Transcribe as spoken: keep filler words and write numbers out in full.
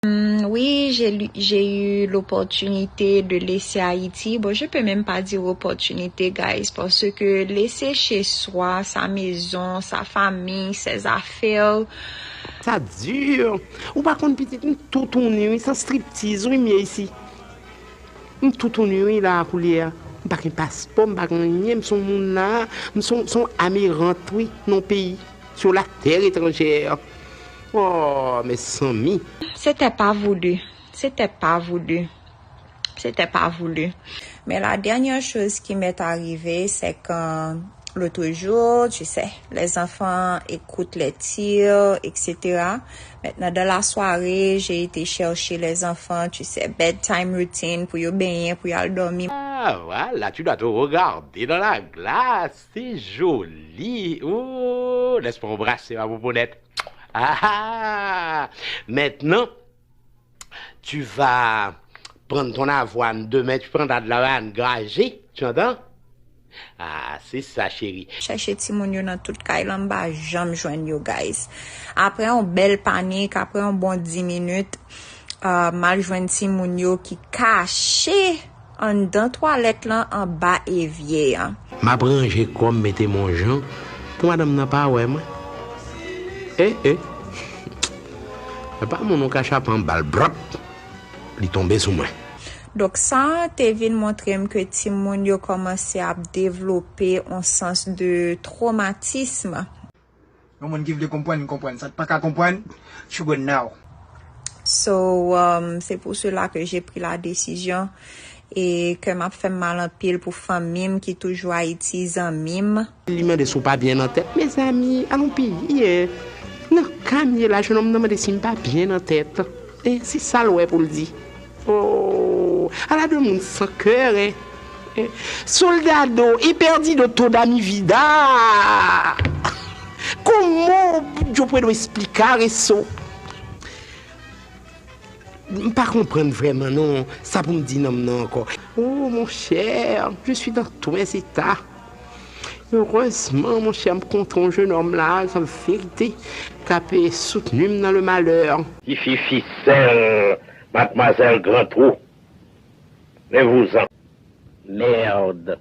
Hmm, oui, j'ai lu- j'ai eu l'opportunité de laisser Haïti. Bon, je peux même pas dire opportunité, guys, parce que laisser chez soi, sa maison, sa famille, ses affaires. Sa di, ou pa konn pitit, m toutouni wi, se striptiz wi m ye isi. M toutouni wi la koulye a. M pa gen paspò, m pa gen anyen, m se yon moun la, m se yon, se yon amerant wi, nan peyi, sur la terre étrangère. Oh, mezanmi. C'était pas voulu. C'était pas voulu. C'était pas voulu. Mais la dernière chose qui m'est arrivée, c'est quand l'autre jour, tu sais, les enfants écoutent les tirs, et cetera. Maintenant, dans la soirée, j'ai été chercher les enfants, tu sais, bedtime routine, pou yo benyen, pou yo al dòmi. Ah, voilà, tu dois te regarder dans la glace, c'est joli. Oh, laisse-moi embrasser ma poupounette. Ah, ah. Maintenant, tu vas prendre ton avoine demain, tu prendras de l'avoine grajé, tu entends? Ah, c'est ça, chérie. Chèche timoun yo nan tout kay la, m pa janm jwenn yo, guys. Apre yon bèl panik, apre yon bon dis minit, uh, m al jwenn timoun yo ki kache anndan twalèt lan anba evye a. M ap ranje kò m, mete m yon jan pou madanm nan pa wè mwen. E, e. E pa moun ou ka chape yon bal, brap, li tonbe sou mwen. Donk sa te vin montre m ke timoun yo kòmanse ap devlope yon sans de tromatism. Yon moun ki vle konprann, konprann. Sa k pa ka konprann, you go now. So, um, c'est pour cela que j'ai pris la décision e ke m ap fè m mal anpil pou fanmi m ki toujou Ayiti, zanmi m. Li mande si w pa byen nan tèt. Mezanmi, alon piye. Nan ka m ye la, jennonm nan mande si m pa byen nan tèt. E se sa l wè pou l di. Oh, ala de moun san kè, hein. Eh, soldado e perdido toda mi vida. Como yo puedo explicar eso? M pa konprann vrèman non, sa pou m di nonm nan ankò. Oh, mon cher, je suis dans tous mes états. Erezman, mon cher, m kontre yon jennonm la, an verite, k ap soutni m nan le malè. Tifi fisèl, madmwazèl Gran Twou. Levwouzan. Merde.